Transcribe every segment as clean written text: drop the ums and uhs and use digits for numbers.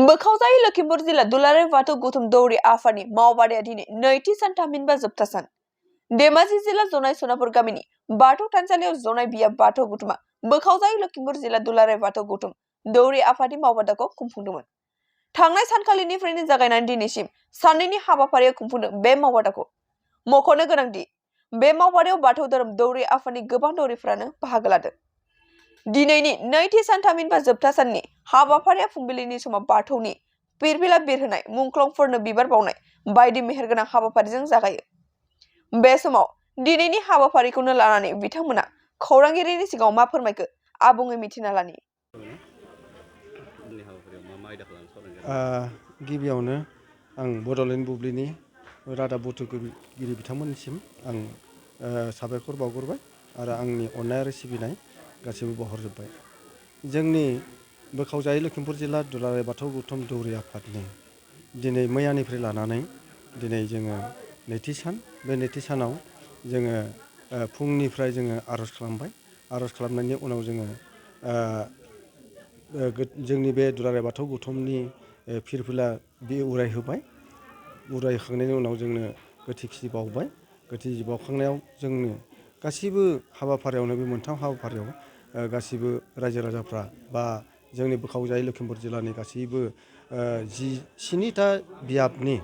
बोखावजायै लखिमपुर जिल्ला दुलाराय बाथौ गौतम दौरि आफादनि मावबादाया दिनै नैथि सान थामहिनबा जोबथा सान। धेमाजि जिल्ला जनाय सनापुर गामिनि बाथौ थानसालियाव जनाय बियाब बाथौ गौतुमा बोखावजायै लखिमपुर जिल्ला दुलाराय बाथौ गौतम दौरि आफादनि मावबादाखौ खुंफुंदोंमोन। थांनाय सानखालिनिफ्रायनो जागायनानै दिनैसिम साननैनि हाबाफारिया खुंफुंदों बे मावबादाखौ। मख'नो गोनांदि बे मावबादायाव बाथौ धोरोम दौरि आफादनि गोबां दौरिफ्रानो बाहागो लादों। दिनैनि नैथि सान थामहिनबा जोबथा साननि हाबाफारिया फुंबिलिनि समाव बाथौनि पिरपिला बिरहोनाय, मुंख्लंफोरनो बिबार बावनाय बायदि मेहेरगोनां हाबाफारिजों जागायो। बे समाव दिनैनि हाबाफारिखौनो लानानै बिथांमोना खौरांगिरिनि सिगाङाव मा फोरमायखो आबुङै मिथिना लानि। गिबियावनो आं बड'लेण्ड बुब्लिनि रादाब बुथुमगिरि बिथांमोननिसिम आं साबायखर बावग्रोबाय आरो आंनि अननाय आरो सिबिनाय गासिबो बावहरजोब्बाय। जोंनि बोखावजायै लखिमपुर जिल्ला दुलाराय बाथौ गौतम दौरि आफादनि दिनै मैयानिफ्राय लानानै दिनै जोङो नैथि सान। बे नैथि सानाव जोङो फुंनिफ्राय जोङो आर'ज खालामबाय। आर'ज खालामनायनि उनाव जोङो जोंनि बे दुलाराय बाथौ गौतमनि फिरफिला बे उरायहोबाय। उरायखांनायनि उनाव जोंनो गोथैसि बावबाय। गोथैसि बावखांनायाव जोंनो गासिबो हाबाफारियावनो बे मोनथाम हाबाफारियाव गासिबो रायजो राजाफ्रा बा जोंनि बोखावजायै लखिमपुर जिल्लानि गासैबो 17टा बियाबनि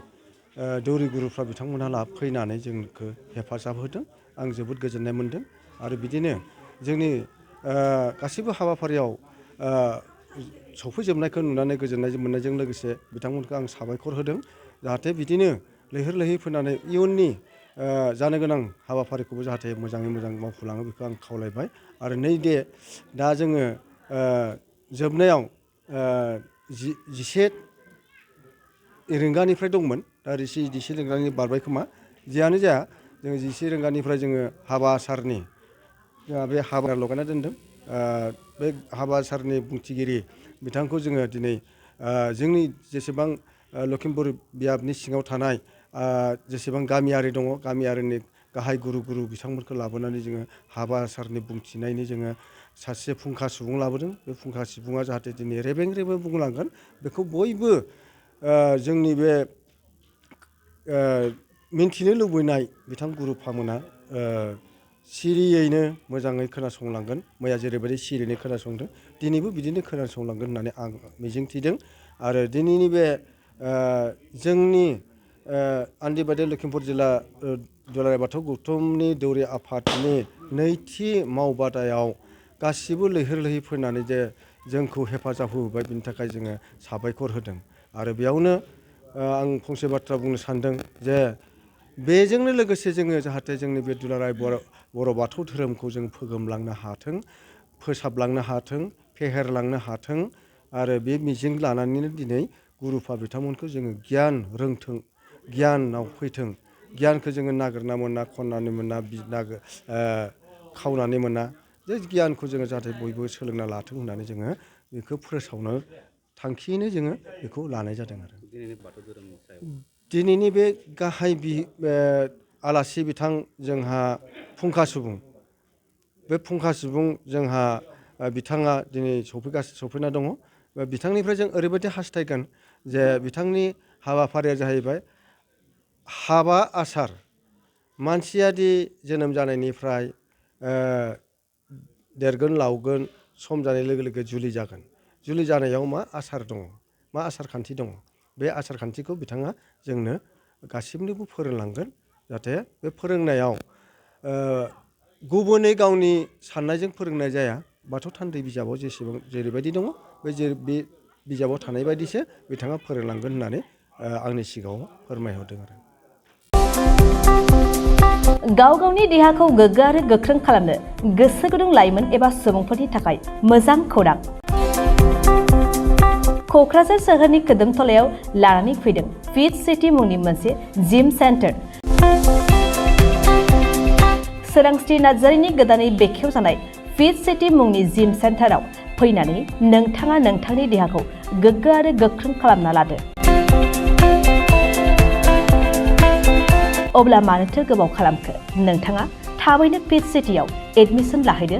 दौरि गुरुफ्रा बिथांमोनहा फैनानै जोंखौ हेफाजाब होदों। आं जोबोद गोजोननाय मोन्दों आरो बिदिनो जोंनि गासिबो हाबाफारियाव सफैजोबनायखौ नुनानै गोजोननाय मोननायजों लोगोसे बिथांमोनखौ आं साबायखर होदों। जाहाथे बिदिनो लैहोर लैहोर फैनानै इयुननि जानो गोनां हाबाफारिखौबो जाहाथे मोजाङै मोजां मावफुंलाङो बेखौ आं खावलायबाय। आरो नैबे दा जोङो जोबनायाव 11 रिंगानिफ्राय दंमोन, दा 11 रिंगानि बारबाय खोमा। जियानो जाया जोङो 11 रिंगानिफ्राय जोङो हाबा आसारनि जोंहा बे हाबा लगायना दोनदों। बे हाबा आसारनि बुंथिगिरि बिथांखौ जोङो दिनै जोंनि जेसेबां लखिमपुर बियाबनि सिङाव थानाय जेसेबां गामियारि दङ, गामियारिनि गाहाय गुरु बिथांमोनखौ लाबोनानै जोङो हाबा आसारनि बुंथिनायनि जोङो सासे फुंखा सुबुं लाबोदों। बे फुंखा सुबुङा जाहाथे दिनै रेबें रेबें बुंलांगोन बेखौ बयबो जोंनि बे मिन्थिनो लुबैनाय बिथां गुरुफामोना सिरियैनो मोजाङै खोनासंलांगोन। मैया जेरैबायदि सिरियैनो खोनासंदों, दिनैबो बिदिनो खोनासंलांगोन होननानै आं मिजिंथिदों। आरो दिनैनि बे जोंनि आन्दिबादि लखिमपुर जिल्ला दुलाराय बाथौ गौतमनि दौरि आफादनि नैथि मावबादायाव गासिबो लैहोर लैहोर फैनानै जे जोंखौ हेफाजाब होबोबाय, बिनि थाखाय जोङो साबायखर होदों। आरो बेयावनो आं फंसे बाथ्रा बुंनो सानदों जे बेजोंनो लोगोसे जोङो जाहाथे जोंनि बे दुलाराय बर' बाथौ धोरोमखौ जों फोगोमलांनो हाथों, फोसाबलांनो हाथों, फेहेरलांनो हाथों। आरो बे मिजिं लानानैनो दिनै गुरुफा बिथांमोनखौ जोङो गियान रोंथों, गियानाव फैथों। गियानखौ जोङो नागिरना मोना, खननानै मोना, खावनानै मोना। बे गियानखौ जोङो जाहाथे बयबो सोलोंना लाथों होननानै जोङो बेखौ फोसावनो थांखियैनो जोङो बेखौ लानाय जादों। आरो दिनैनि बे गाहाय आलासि बिथां जोंहा फुंखा सुबुं, बे फुंखा सुबुं जोंहा बिथाङा दिनै सफैना दङ। बिथांनिफ्राय जों ओरैबायदि हास्थायगोन जे बिथांनि हाबाफारिया जाहैबाय हाबा आसार। मानसियादि जोनोम जानायनिफ्राय देरगोन लावगोन, सम जानाय लोगो लोगो जुलि जागोन। जुलि जानायाव मा आसार दङ, मा आसार खान्थि दङ, बे आसार खान्थिखौ बिथाङा जोंनो गासिबनोबो फोरोंलांगोन। जाहाथे बे फोरोंनायाव गुबुनै गावनि साननायजों फोरोंनाय जाया। बाथौ थान्दै बिजाबाव जेरैबायदि दङ, बे बिजाबाव थानाय बायदिसो बिथाङा फोरोंलांगोन होननानै आंनि सिगाङाव फोरमायहरदों। आरो गाव गावनि देहाखौ गोग्गो आरो गोख्रों खालामनो गोसो गुदुं लाइमोन एबा सुबुंफोरनि थाखाय मोजां खौरां। क'क्राझार सोहोरनि खोदोमथलायाव लानानै फैदों फिट सिटी मुंनि मोनसे जिम सेन्टार। सोरांस्रि नार्जारिनि गोदानै बेखेवजानाय फिट सिटी मुंनि जिम सेन्टाराव फैनानै नोंथाङा नोंथांनि देहाखौ गोग्गो आरो गोख्रों खालामना लादो। अब्ला मानोथो गोबाव खालामखो? नोंथाङा थाबैनो फिट सिटीआव एडमिसन लाहैदो।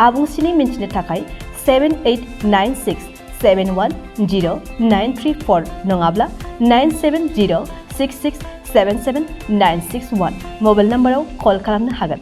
आबुंसिनै मिन्थिनो थाखाय 7896 910934 नङाब्ला 9706677961 मबाइल नाम्बाराव कल खालामनो हागोन।